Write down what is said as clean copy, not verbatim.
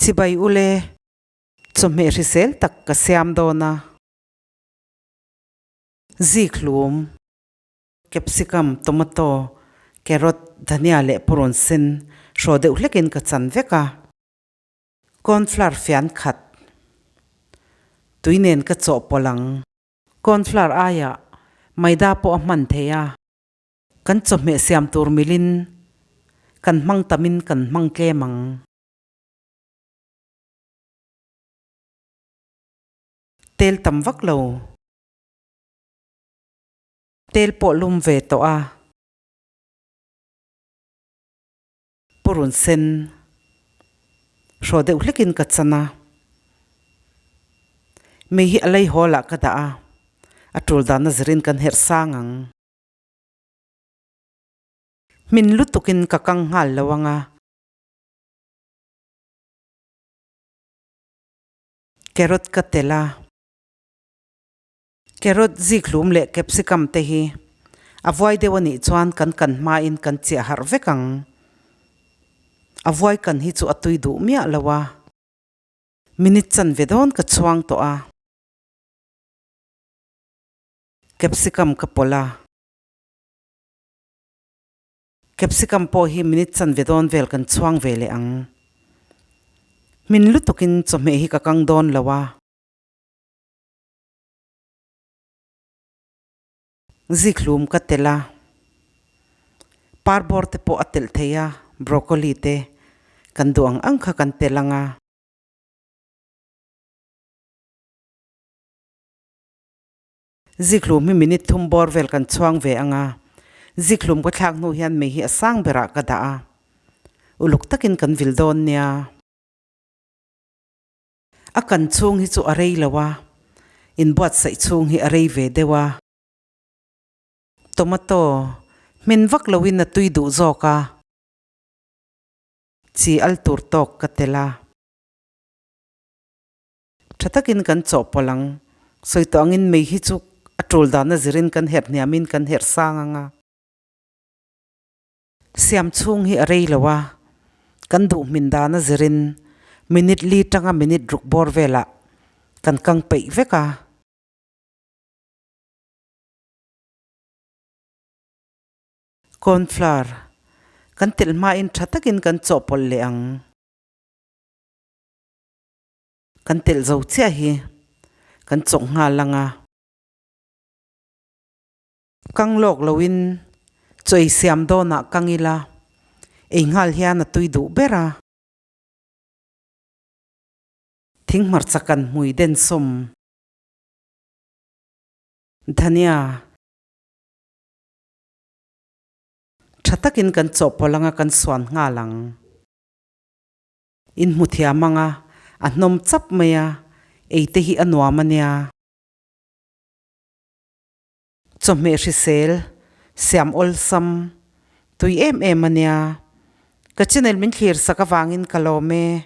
Chibai ule, chawhmeh hrisel tak ka siam dawn a. Zikhlum, capsicum, tomato, carrot, dhania leh purun sen hraw deuh hlekin ka chan vek a. Cornflour fian khat tui nen ka chawhpawlh ang. Cornflour aiah maida pawh a hman thei a. Kan chawhmeh siam tur milin kan hmang tamin kan hmang tlem ang. Tel tam vak lo. Tel pawh lum ve tawh a. Purun sen hraw deuh hlekin ka chan a. Mei hi a lei hawl ah ka dah a, a tul dan a zirin kan herh sang ang. Hmin lutukin ka kang nghal lo ang a. Carrot ka telh a. Carrot, zikhlum leh capsicum te hi a vuai deuh a nih chuan kan kan hmain kan chiah harh vek ang. A vuai kan hi chu a tui duh miah lo a. Minute chanve dawn ka chhuang tawh a. Capsicum ka pawlh a. Capsicum pawh hi minute chanve dawn vel kan chhuang ve leh ang. Hmin lutukin chawhmeh hi ka kang dawn lo a. Zikhlum ka telh a, parbawr te pawh a telh thei a, broccoli te kan duh ang ang kha kan telh ang a. Zikhlum hi minute thum bawr vel kan chhuang ve ang a, zikhlum ka thlak hnu hian mei hi a sang berah ka dah a, uluk takin kan vil dawn nia. A kan chhung hi chu a rei lo a, inbuatsaih chhung hi a rei ve deuh a. Tomato, hmin vak loin a tui duh zawk a, chi al tur tawk ka tel a. Tha takin kan chawhpawlh ang, sawi tawh angin mei hi chu a tul dana zirin kan herh hniamin kan herh sang ang a. Siam chhung hi a rei lo a, kan duh hmin dana zirin minute li tanga minute ruk bawr velah kan kang peih vek a. Cornflour kan telh hmain tha takin kan chawhpawlh leh ang. Kan telh zo chiah hi kan chawk nghal ang a. Kang lawk loin chaw ei siam dawnah kang ila, ei nghal hian a tui duh ber a. Thing hmarcha kan hmui den sawm. Dhania. Tha takin kan chawhpawlh anga kan suan nghal ang. In hmu thiam anga a hnawm chap mai a, ei te hi a nuam a nia. Chawhmeh hrisel, siam awlsam, tui em em a nia. Ka channel min thlir sak avangin ka lawm e.